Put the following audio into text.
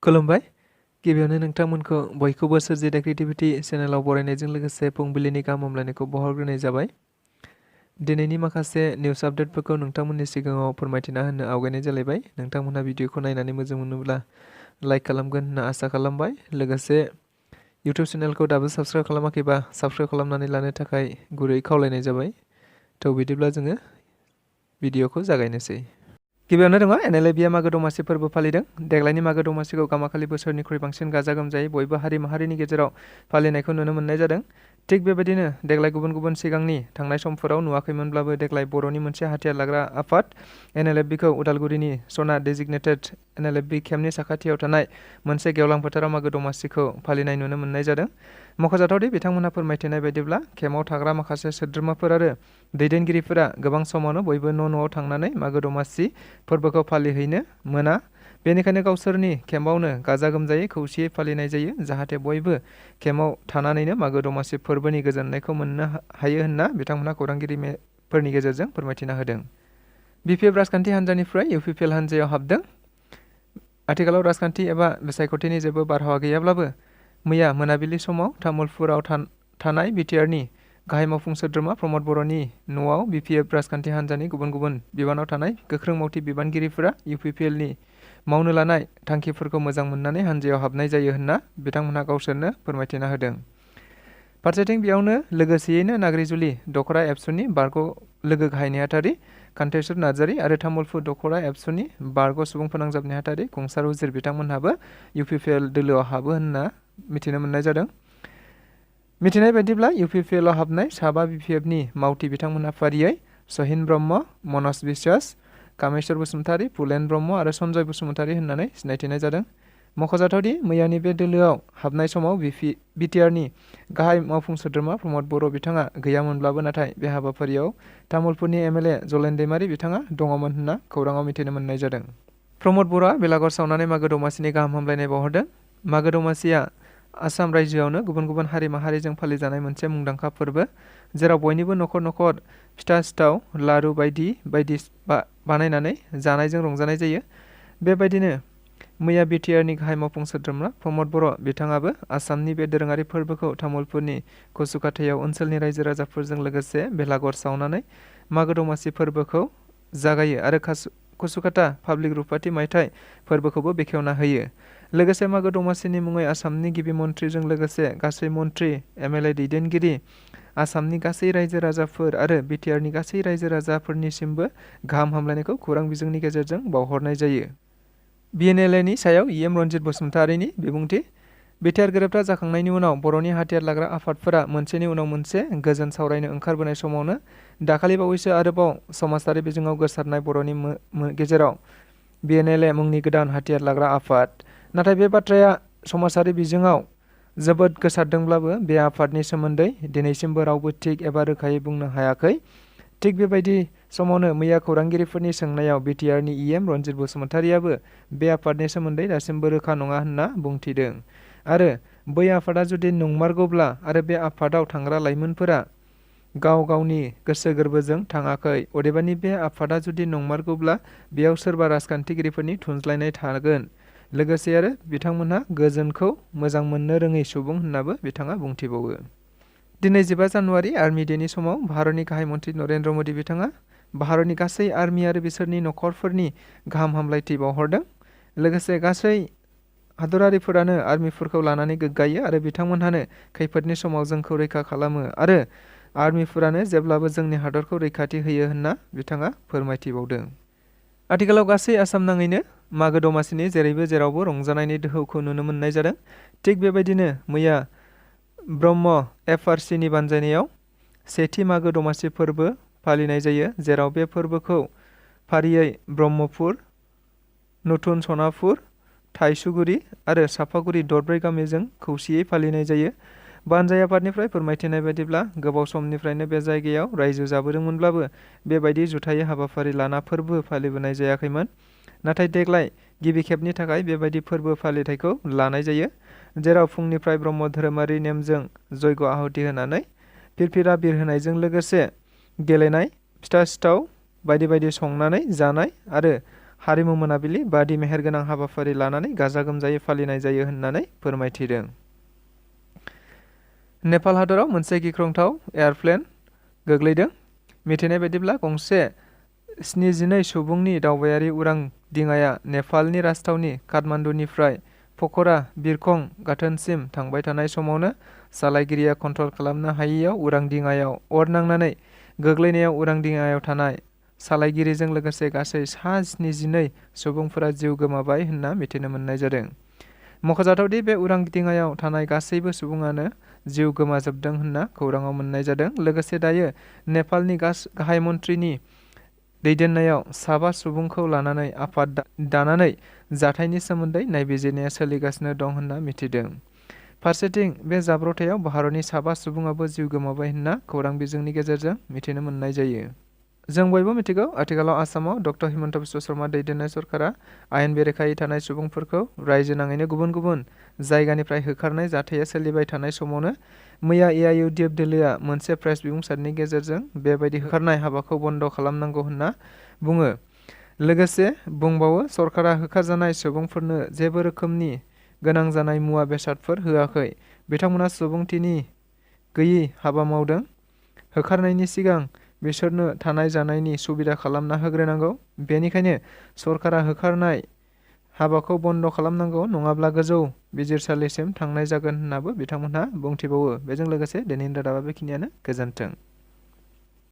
खुलुमबाय गिबियावनो नोंथांमोनखौ बयखौबो सोरजिदा क्रिएटिभिटी चेनेलाव बरायनायजों लोगोसे फुंबिलिनि गाहाम हामलायनायखौ बावहरग्रोनाय जाबाय। दिनैनि माखासे निउस आपडेटफोरखौ नोंथांमोननि सिगाङाव फोरमायथिना होनो आवगायनाय जालायबाय। नोंथांमोनहा भिडिअखौ नायनानै मोजां मोनोब्ला लाइक खालामगोन होनना आसा खालामबाय। लोगोसे इउटिउब चेनेलखौ दाबो साबस्क्राइब खालामाखैबा साबस्क्राइब खालामनानै लानो थाखाय गुरै खावलायनाय जाबाय। थ' बिदिब्ला जोङो भिडिअखौ जागायनोसै। गिबियावनो दङ NLFB मागो दमासि फोरबो फालिदों। देग्लायनि मागो दमासिखौ गामाखालि बोसोरनिख्रुइ बांसिन गाजा गोमजायै बयबो हारि माहारिनि गेजेराव फालिनायखौ नुनो मोननाय जादों। थिग बेबायदिनो देग्लाय गुबुन गुबुन सिगांनि थांनाय समफोराव नुवाखैमोनब्लाबो देग्लाय बर'नि मोनसे हाथियार लाग्रा आफाद NLFBखौ उदालगुरिनि सना डेजिगनेटेड NLFB केम्पनि साखाथियाव थानाय मोनसे गेवलां फोथाराव मागो दमासिखौ फालिनाय नुनो मोननाय जादों। मख'जाथावदि बिथांमोनहा फोरमायथिनाय बायदिब्ला केम्पआव थाग्रा माखासे सोद्रोमाफोर आरो दैदेनगिरिफोरा गोबां समावनो बयबो न'आव थांनानै मागो दमासि फोरबोखौ फालिहैनो मोना। बेनिखायनो गावसोरनि केम्पआवनो गाजा गोमजायै खौसेयै फालिनाय जायो, जाहाथे बयबो केम्पआव थानानैनो मागो दमासि फोरबोनि गोजोननायखौ मोननो हायो होनना बिथांमोनहा खौरांगिरिफोरनि गेजेरजों फोरमायथिना होदों। BPF राजखान्थि हान्जानिफ्राय UPPL हान्जायाव हाबदों। आथिखालाव राजखान्थि एबा बिसायख'थिनि जेबो बारहावा गैयाब्लाबो मैया मोनाबिलि समाव तामुलपुराव थानाय BTRनि गाहाय मावफुं सोद्रोमा प्रमद बर'नि न'आव BPF राजखान्थि हान्जानि गुबुन गुबुन बिबानाव थानाय गोख्रों मावथि बिबानगिरिफोरा UPPLनि मावनो लानाय थांखिफोरखौ मोजां मोननानै हान्जायाव हाबनाय जायो होनना बिथांमोनहा गावसोरनो फोरमायथिना होदों। फारसेथिं बेयावनो लोगोसेयैनो नाग्रिजुलि दखरा एबसुनि बारग' लोगो गाहाय नेहाथारि कान्थेश्वर नार्जारि आरो तामुलपुर दखरा एबसुनि बारग' सुबुं फोनांजाब नेहाथारि गंसार उजिर बिथांमोनहाबो UPPL दोलोआव हाबो होनना मिथिनो मोननाय जादों। मिथिनाय बायदिब्ला UPPLआव हाबनाय साबा BPFनि मावथि बिथांमोनहा फारियै सहिन ब्रह्म, मनज बिश्वास, कामेश्वर बसुमतारी, पुलेन ब्रह्म आरो सन्जय बसुमतारी होननानै सिनायथिनाय जादों। मख'जाथावदि मैयानि बे दोलोआव हाबनाय समाव BTRनि गाहाय मावफुं सोद्रोमा प्रमद बर' बिथाङा गैयामोनब्लाबो नाथाय बे हाबाफारियाव तामुलपुरनि MLA जलेन दैमारि बिथाङा दङमोन होनना खौराङाव मिथिनो मोननाय जादों। प्रमद बर'आ बेलागुर सावनानै मागो दमासिनि गाहाम हामलायनाय बावहरदों। मागो दमासिया आसाम रायजोआवनो गुबुन गुबुन हारि माहारिजों फालिजानाय मोनसे मुंदांखा फोरबो, जेराव बयनिबो न'खर न'खर फिथा सिथाव, लारु बायदि बानायनानै जानायजों रंजानाय जायो। बेबायदिनो मैया BTRनि गाहाय मावफुं सोद्रोमा प्रमद बर' बिथाङाबो आसामनि बे दोरोङारि फोरबोखौ तामुलपुरनि कसुकाटायाव ओनसोलनि रायजो राजाफोरजों लोगोसे बेलागुर सावनानै मागो दमासि फोरबोखौ जागायो आरो कसुकाटा पाब्लिक रुपाथि मायथाइ फोरबोखौबो बेखेवना होयो। लोगोसे मागो दमासिनि मुङै आसामनि गिबि मन्थ्रिजों लोगोसे गासै मन्थ्रि, MLA दैदेनगिरि, आसामनि गासै रायजो राजाफोर आरो BTRनि गासै रायजो राजाफोरनिसिमबो गाहाम हामलायनायखौ खौरां बिजोंनि गेजेरजों बावहरनाय जायो। BNLAनि सायाव EM रन्जित बसुमतारीनि बिबुंथि। BTR गोरोबथा जाखांनायनि उनाव बर'नि हाथियार लाग्रा आफादफोरा मोनसेनि उनाव मोनसे गोजोन सावरायनो ओंखारबोनाय समावनो दाखालि बावैसो आरोबाव समाजारि बिजोङाव गोसारनाय बर'नि गेजेराव BNLA मुंनि गोदान हाथियार लाग्रा आफाद। नाथाय बे बाथ्राया समाजारि बिजोङाव जोबोद गोसारदोंब्लाबो बे आफादनि सोमोन्दै दिनैसिमबो रावबो थिग एबा रोखायै बुंनो हायाखै। थिग बेबायदि समावनो मैया खौरांगिरिफोरनि सोंनायाव BTRनि EM रन्जित बसुमतारीयाबो बे आफादनि सोमोन्दै दासिमबो रोखा नङा होनना बुंथिदों आरो बै आफादा जुदि नंमारगौब्ला आरो बे आफादाव थांग्रा लाइमोनफोरा गाव गावनि गोसो गोरबोजों थाङाखै, अदेबानि बे आफादा जुदि नंमारगौब्ला बेयाव सोरबा राजखान्थिगिरिफोरनि थुनज्लायनाय थागोन। लोगोसे आरो बिथांमोनहा गोजोनखौ मोजां मोननो रोङै सुबुं होननाबो बिथाङा बुंथिबावो। दिनै 15 जानुवारि आर्मि डेनि समाव भारतनि गाहाय मन्थ्रि नरेन्द्र मोदी बिथाङा भारतनि गासै आर्मि आरो बिसोरनि नखरफोरनि गाहाम हामलायथि बावहरदों। लोगोसे गासै हादरारिफोरानो आर्मिफोरखौ लानानै गोग्गायो आरो बिथांमोनहानो खैफोदनि समाव जोंखौ रैखा खालामो आरो आर्मिफोरानो जेब्लाबो जोंनि हादरखौ रैखाथि होयो होनना बिथाङा फोरमायथिबावदों। आथिखालाव गासै आसाम नाङैनो मागो दमासिनि जेरैबो जेरावबो रंजानायनि दोहौखौ नुनो मोननाय जादों। थिग बेबायदिनो मैया ब्रह्म FRCनि बानजायनायाव सेथि मागो दमासि फोरबो फालिनाय जायो, जेराव बे फोरबोखौ फारियै ब्रह्मपुर, नथुन सनापुर, थाइसुगुरि आरो सापागुरि दरब्रै गामिजों खौसेयै फालिनाय जायो। बानजाय आफादनिफ्राय फोरमायथिनाय बायदिब्ला गोबाव समनिफ्रायनो बे जायगायाव रायजो जाबोदोंमोनब्लाबो बेबायदि जुथायै हाबाफारि लाना फोरबो फालिबोनाय जायाखैमोन। नाथाय देग्लाय गिबि खेबनि थाखाय बेबायदि फोरबो फालिथायखौ लानाय जायो, जेराव फुंनिफ्राय ब्रह्म धोरोमारि नेमजों जयग' आहुति होनानै फिरफिरा बिरहोनायजों लोगोसे गेलेनाय, फिथा सिथाव बायदि बायदि संनानै जानाय आरो हारिमु मोनाबिलि बायदि मेहेरगोनां हाबाफारि लानानै गाजा गोमजायै फालिनाय जायो होननानै फोरमायथिदों। नेपाल हादराव मोनसे गिख्रंथाव एयारप्लेन गोग्लैदों। मिथिनाय बायदिब्ला गंसे 72 सुबुंनि दावबायारि उरां दिङाया नेपालनि राजथावनि काठमान्डुनिफ्राय पखरा बिरखं गाथोनसिम थांबाय थानाय समावनो सालायगिरिया कन्ट्रल खालामनो हायैयाव उरां दिङायाव अर नांनानै गोग्लैनायाव उरां दिङायाव थानाय सालायगिरिजों लोगोसे गासै 72 सुबुंफोरा जिउ गोमाबाय होनना मिथिनो मोननाय जादों। मख'जाथावदि बे उरां दिङायाव थानाय गासैबो सुबुङानो जिउ गोमाजोबदों होनना खौराङाव मोननाय जादों। लोगोसे दायो नेपालनि गाहाय मन्थ्रिनि दैदेननायाव 7 सुबुंखौ लानानै आफाद दानानै जाथायनि सोमोन्दै नायबिजिरनाया सोलिगासिनो दं होनना मिथिदों। फारसेथिं बे जाब्रबथायाव भारतनि 7 सुबुङाबो जिउ गोमाबाय होनना खौरां बिजोंनि गेजेरजों मिथिनो मोननाय जायो। जों बयबो मिथिगौ आथिखालाव आसामाव डक्टर हिमन्त बिश्व शर्मा दैदेननाय सरकारा आयेन बेरेखायै थानाय सुबुंफोरखौ रायजो नाङैनो गुबुन गुबुन जायगानिफ्राय होखारनाय जाथाया सोलिबाय थानाय समावनो मैया एआइइउडिएफ दोलोआ मोनसे प्रेस बिबुंसारनि गेजेरजों बेबायदि होखारनाय हाबाखौ बन्द' खालामनांगौ होनना बुङो। लोगोसे बुंबावो सरकारा होखारजानाय सुबुंफोरनो जेबो रोखोमनि गोनां जानाय मुवा बेसादफोर होआखै। बिथांमोना सुबुंथिनि गैयै हाबा मावदों। होखारनायनि सिगां बिसोरनो थानाय जानायनि सुबिदा खालामना होग्रोनांगौ। बेनिखायनो सरकारा होखारनाय हाबाखौ बन्द' खालामनांगौ नङाब्ला गोजौ बिजिरसालिसिम थांनाय जागोन होननाबो बिथांमोनहा बुंथिबावो। बेजों लोगोसे दिनैनि रादाबा बेखिनियानो। गोजोन्थों।